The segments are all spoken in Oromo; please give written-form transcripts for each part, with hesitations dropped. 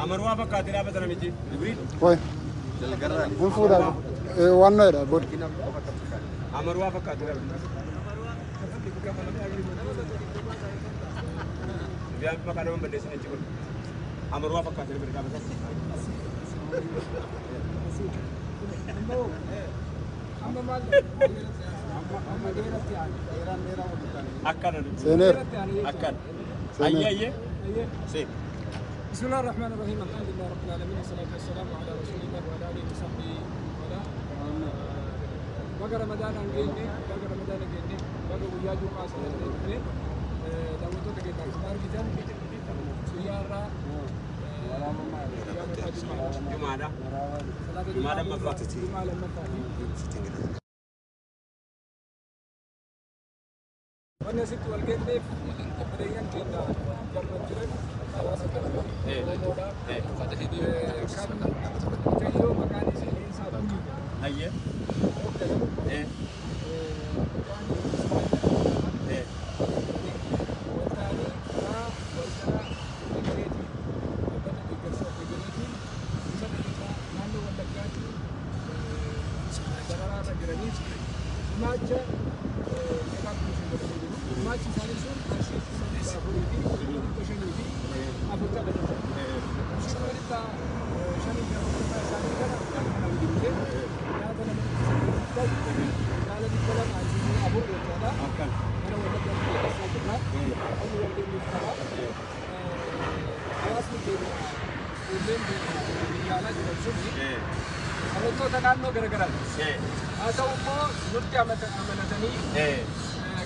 Amarwaa fakkaatee dhaabata namichi. Jibriil. Way. Hin fuudhaa. Waan no'edha booda. Amarwaa fakkaatee dhaabata. Biyaan maqaa nama balleessin achi kun. Amarwaa fakkaatee dhaabata. Akkana. Seeneera. Akkana. Ayyee ayyee. Seen. بسم الله الرحمن الرحيم، الحمد لله رب العالمين، والصلاة والسلام على رسول الله وعلى آله وصحبه وله. Baga Ramadaan hangeenye, baga Ramadaan hangeenye, baga guyyaa Jum'aa sana dhufne. Daawwattoota keenya akkuma argitan guyyaa irraa guyyaa maqaa Jum'aa. Jumaadha. Salaata Jumaa lammaffaa. Jumaa lammaffaati. Wanni asitti wal geenyeef obboleeyyan keenya Jarman jiran hawaasa keenya Oromoodha. Kan mucayyoo maqaan ishee Leensaa Bulii Ayyee. hoogganamu mucaan Ismaa'eel waltaanii karaa waldaa Egereetiin, dhaabbata deeggarsa Egereetiin isa keenya naannoo Wallaggaatti dararaa irra jiraniif gumaacha meeqaa kunuunsa godhanii jiru. Gumaachi isaanii sun qarshii 4,540 jechuudha. Qarshii 540 isaanii kana nyaata kana waliin nyaata nama 800 ta'u kuntaala 200 asii 4 jechuudha. Akkana. Gara Wallaggaatti geessaa jirra. Inni wal geenyeef qaba. Hawaasni keenya ijoolleen biyya alaa jiran suni amantoota naannoo garaagaraati. Haa ta'u immoo nutti amanatanii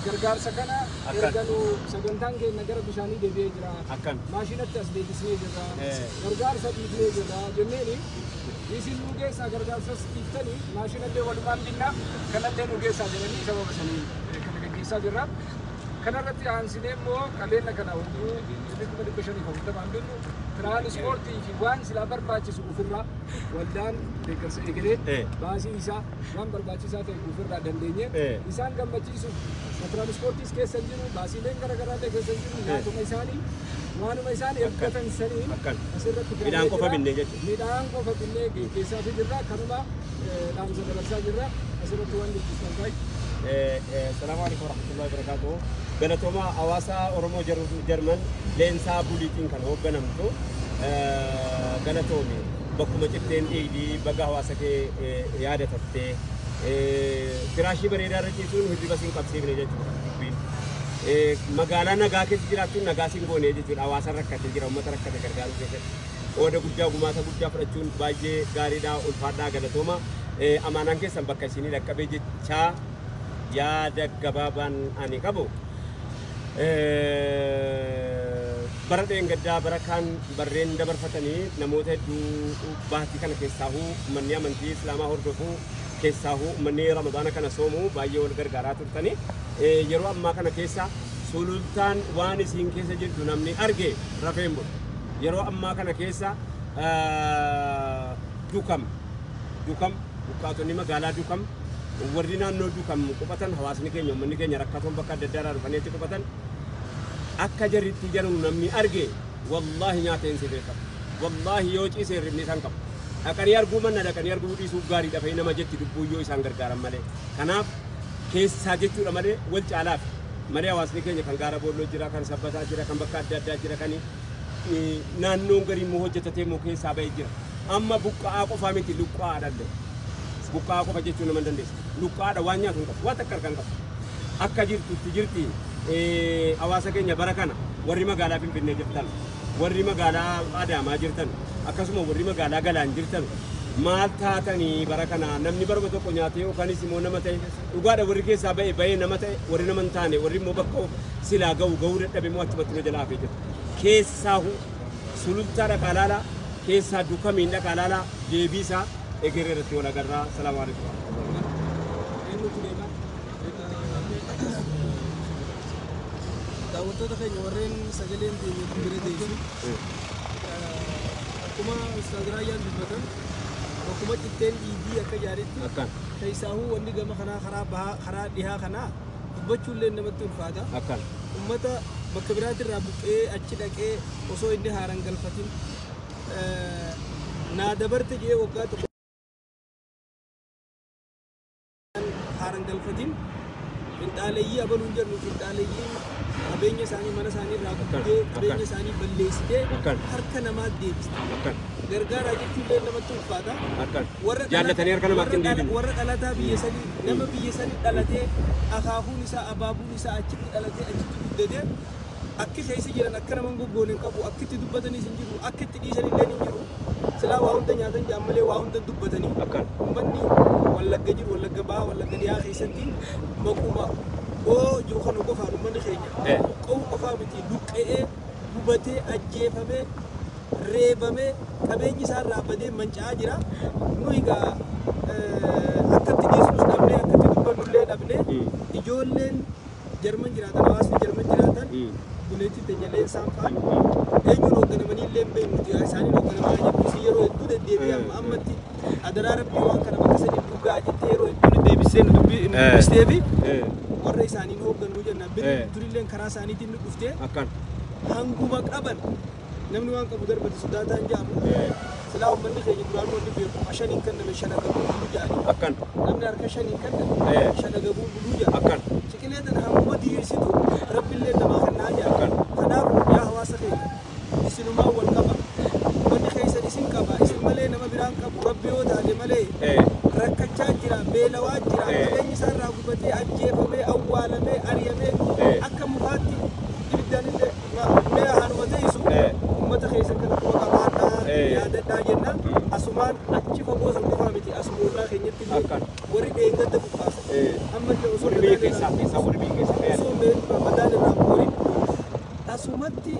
gargaarsa kana erga nu sagantaan keenya gara bishaanii deebi'ee jira. Akkana. Maashinatti as deebisnee jirra. Gargaarsa dhiifnee jirra jenneeni isin nu geessaa, gargaarsas dhiiftanii maashinallee walumaan binnaa kanallee nu geessaa jedhanii sababa sanii kana gaggeessaa jirra. Kanarratti aansinee immoo qabeenya kana hunduu 540,000 binnu tiraanispoortii fi waan silaa barbaachisu ofirraa waldaan deeggarsa Egeree baasii isaa waan barbaachisaa ta'e ofirraa dandeenye isaan gammachiisuuf tiraanispoortiis keessa hin jiru, baasiileen garaagaraallee keessa hin jiru, nyaatuma isaanii waanuma isaan eeggatan saniin asirratti Midhaan qofa binnee jechuudha. Midhaan qofa binnee geggeessaa jirra. Kanuma dhaamsa dabarsaa jirra. Asirratti waan dubbistan baay'ee. Salaamu alaikum warahmatullahi wabarakatuh. Galatooma hawaasa Oromoo Jarman Leensaa Buliitiin kan hoogganamtu galatoomi. Bakkuma citteen dhiigdii baga hawaasa kee yaadatattee firaashii bareedaa irra ciisuun hirriba siin qabsiifne jechuudha dubbiin. Magaalaa nagaa keessa jiraachuun nagaa siin goone jechuudha. Hawaasa rakkatee jira, uummata rakkate gargaaruu keessatti. Qooda guddaa, gumaata guddaa fudhachuun baay'ee gaariidha, ulfaadhaa, galatooma. Amaanaan keessan bakka isinii dhaqqabee jechaa yaada gabaabaan ani qabu. Bara dheengaddaa bara kaan barreen dabarfatanii namoota hedduu baatii kana keessaahuu uummanni amantii Islaamaa hordofuu keessaahuu uummanni Ramadaana kana soomuu baay'ee wal gargaaraa turtanii yeroo ammaa kana keessa sulultaan waan isiin keessa jirtu namni arge rafeen bulu. Yeroo ammaa kana keessa Dukam, Dukam buqqaatonni magaalaa Dukam, warri naannoo Dukam qubatan, hawaasni keenya, uummanni keenya rakkatoon bakka adda addaa irraa dhufanii achi qubatan akka jarritti jedhamu namni arge wallaahi nyaata hin sirreeffatu. Wallaahi yoo ciise hirribni isaan qabu. Dhaqanii arguu manna dhaqanii arguu dhiisuuf gaariidha fa'i nama jetti lubbuu yoo isaan gargaaran malee. Kanaaf keessaa jechuudha malee wal caalaaf malee hawaasni keenya kan gaara boolloo jira, kan sabbataa jira, kan bakka adda addaa jira, kan naannoon garii immoo hojjetatee immoo keessaa ba'ee jira. Amma buqqa'aa qofaa miti, luqqa'aadha illee. Buqqa'aa qofa jechuun nama hin dandeessu. Luqqa'aadha, waan nyaatu hin qabu, waan takka harkaa hin qabu. Akka jirtutti jirti hawaasa keenya bara kana warri magaalaa Finfinnee jirtan, warri magaalaa Adaamaa jirtan, akkasuma warri magaalaa Galaan jirtan maal taatanii bara kana namni baruma tokko nyaatee yookaanis immoo nama ta'e dhugaadha, warri keessaa ba'e ba'ee nama ta'e, warri nama hin taane, warri immoo bakka silaa ga'u ga'uu dadhabe immoo achumatti nu jalaa hafee jira. Keessaahu Sulultaa dhaqaa laalaa, keessaa Dukamiin dhaqaa laalaa, deebii isaa egeree irratti wal agarraa. Salaamu alaikum. Eenyutu deema? Daawwattoota keenya warreen sagaleen teenya bira geessu, akkuma Ustaaz Raayyaan dubbatan bakkuma citteen dhiigii akka jaaritti Akkan. keessaahuu wanni gama kanaa karaa bahaa karaa dhihaa kanaa dubbachuullee namatti ulfaata. Akkan. Ummata bakka biraatirraa buqqee achi dhaqee osoo inni haaraan galfatin Naa dabarte jee waggaa tokko haaran galfatin finxaaleeyyii abaluun jennu finxaaleeyyiin qabeenya isaanii mana isaanii irraa guddee qabeenya isaanii balleessitee harka namaa deebiste. Gargaaraa jechuun namatti ulfaata. Jaallatanii harka namaatti hin deebine. Warra dhalataa biyya sanii nama biyya sanii dhalatee akaakuun isaa abaabuun isaa achitti dhalatee achitti guddatee akki keessa jiran akka nama goggoon hin qabu akki itti dubbatanis hin jiru akki itti dhiisan illee hin jiru. Silaa waa hunda nyaatan jaan malee waa hunda dubbatanii. Uummanni Wallagga jiru Wallagga bahaa Wallagga dhiyaa keessatti maquma oo jiru kana qofaan uummanni keenya qowwu qofaa miti luqqa'ee gubatee ajjeefamee reebamee qabeenyi isaa irraa badee manca'aa jira. Nu egaa akkatti dhiisnus dhabnee akkatti dubbannullee dhabnee ijoolleen Jarman jiraatan hawaasni Jarman jiraatan buleetti teenyalee isaan fa'an eenyuun hoogganamanii illee hin beeknu isaaniin hoogganamaa jirtu isin yeroo hedduu deddeebi'ee amma ammatti adaraa rabbii waan kana bakka sanii dhugaa jettee yeroo hedduu nu deebisee nu dubbistee fi warra isaaniin hoogganuu jenna durilleen karaa isaaniitiin nu dhuftee hanguma qaban namni waan qabu darbate sodaataan jedhamu silaa uummanni keenya duraan wanni beeku shaniin kenname shana gabuun buluu jedhani namni harka shaniin kenname shana gabuun buluu jedha ciqilee tana hanguma diriirsitu rabbiillee namaa kennaa jedha kanaaf yaa hawaasa keenya isinumaa wal qaba uummanni keessan isin qaba isin malee nama biraan qabu rabbi yoo taate malee rakkachaa jira beelawaa jira qabeenyi isaa irraa gubatee ajjeefamee awwaalamee ari'amee akka mukaatti ibiddaan illee mee haanuma teessu uummata keessan kana quba qabaadhaa yaadadhaa jenna asumaan achi fagoo san qofaa miti asuma irraa keenyatti illee warri dheengadda buqqaasan amma illee osoo madaan irraa qorin asumatti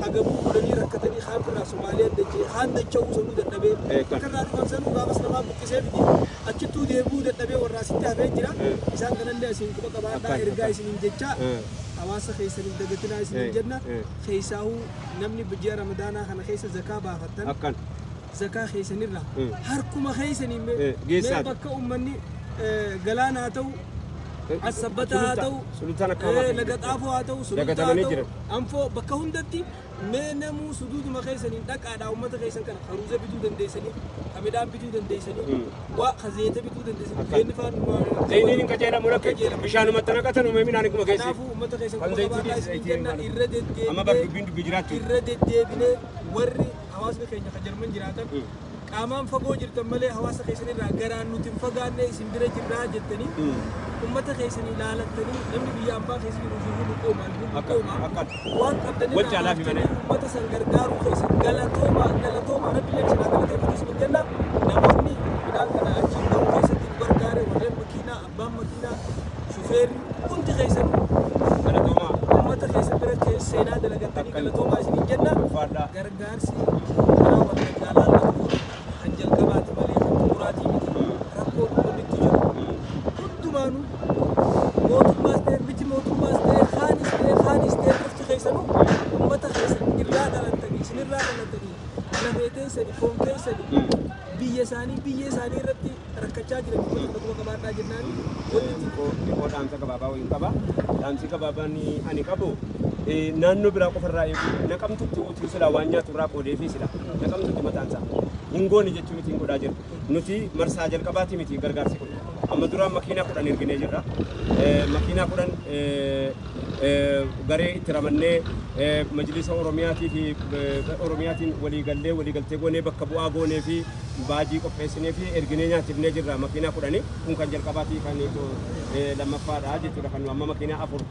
agabuu godhanii rakkatanii haan irraa Somaaliyaan dachee haan dacha'uu sanuu dadhabee bakka irraa dhufan sanuu gaafas namaa buqqisee miti achittuu deebi'uu dadhabee warra asitti hafee jira isaan kanallee asiin quba qabaadhaa ergaa isiniin jechaa hawaasa keessaniin dagatinaa isiniin jenna keessaahuu namni ji'a ramadaanaa kana keessa zakaa baafattan zakaa keessanirraa harkuma keessaniin mee bakka uummanni galaana haa ta'u Asabbataa haa ta'u laga xaafoo haa ta'u sulultaa haa ta'u anfoo bakka hundatti mee namuu suduuduma keessaniin dhaqaadhaa uummata keessan kana haruuza bituu dandeessanii midhaan bituu dandeessanii waa kazeeta bituu dandeessanii zeenni faan Zeyniin hin qajeelamu rakke bishaanumatti naqatan uumee midhaan akkuma keessi. Kanaafuu uummata keessan quba qabaadhaa isin jenna irra Amma bar dubbiin dubbii jiraachuu. irra deddeebinee warri hawaasni keenya kan Jarman jiraatan qaamaan fagoo jirtan malee hawaasa keessanirraa garaan nuti hin fagaanne isin bira jirraa jettanii uummata keessanii ilaalattanii namni biyya ambaa keessa jiru fi luqoomaan luqoomaa waan qabdanirraa uummata san gargaaruu keessan galatoomaa galatoomaa rabbi illee isin haa galateeffatu isin jenna namoonni midhaan kana achiin ga'uu keessatti nu gargaare warreen makiinaa abbaan makiinaa shufeerri hundi keessan uummata keessan bira seenaa dalagattanii galatoomaa isiniin jenna gargaarsi karaa wallaggaa laallatu kun kan jalqabaati malee kan xumuraatii miti rakkoo uummanni itti jiru hundumaanuu mootummaas ta'e miti mootummaas ta'e kaanis ta'e kaanis ta'e dhufti keessanuu uummata keessan irraa dhalattanii isinirraa dhalattanii lafee teessanii foon keessanii biyya isaanii irratti rakkachaa jiran uummata kana quba qabaadhaa jennaan wanti Xiqqoo dhaamsa gabaabaa wayii qaba. Dhaamsi gabaabaan ani qabu naannoo biraa qofarraa eegu naqamtutti utuu silaa waan nyaatu irraa qoodee fi sila naqamtutti mataan isaa hin goone jechuun miti hin godhaa jirra. Nuti marsaa jalqabaati miti gargaarsi kun. Amma duraan makiinaa 10 erginee jirra. Makiinaa 10 garee itti ramannee majlisa Oromiyaatii fi Oromiyaatiin waliigallee waliigaltee goonee bakka bu'aa goonee fi baajii qopheessinee fi erginee nyaachifnee jirra makiinaa 10 kun kan jalqabaatii kan lammaffaadha jechuudha kan amma makiinaa 4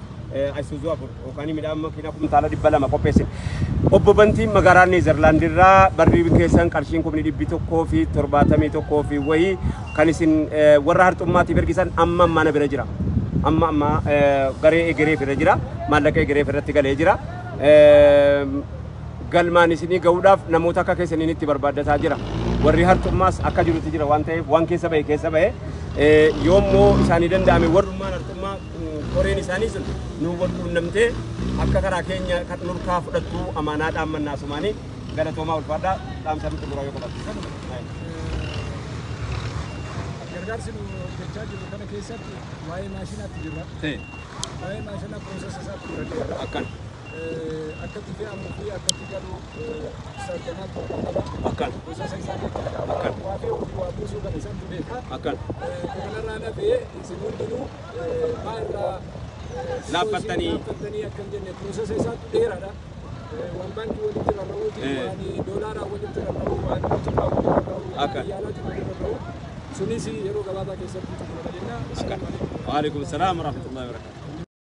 Isuzu 4 yookaan midhaan makiinaa kumtaala 200 qopheessine. Obbo Bantiin magaalaa Neezerlaandirraa barri keessan qarshiin 171 fi wayii kan isin warra harxummaatiif ergisan amma ammaa na bira jira. Amma amma garee egereef irra jira. Maallaqa egereef irratti galee jira. Galmaan isinii ga'uudhaaf namoota akka keessaniin itti barbaaddataa jira. Warri harxummaas akka jirutti jira waan ta'eef waan keessa ba'e yoommoo isaanii danda'ame warrummaan harxummaa koreen isaanii sun nu wal quunnamtee akka karaa keenya kan nurkaa fudhattu amaanaa dhaammannaa sumaanii galatoomaa ulfaadhaa dhaamsa nutti buraa yoo qabaatu. Gargaarsi nu hojjechaa jirru kana keessatti waa'ee maashinaatti jirra. Waa'ee maashinaa piroosesa isaatti fudhadheera. Akkan. Akkatti fe'amuu fi akkatti galu sardamaa tokko qaba. Akkan. Piroosesa isaa isaa jechaadha. Waa fe'uu fi waa buusuu kana isaantu beeka. Akkan. Kanarraa nafee isin hundinuu maa irraa Laaffattanii. Laaffattanii akkam jenne, process isaatu dheeraadha. Waan baankii walitti rarra'uuti, waan doolaaraa walitti rarra'u, waan mootummaa walitti rarra'u, waan biyya alaatiin walitti rarra'u. Sunis yeroo gabaabaa keessatti xumurama jenna. Waalaikum salaam warahmatullahi wabarakatuh.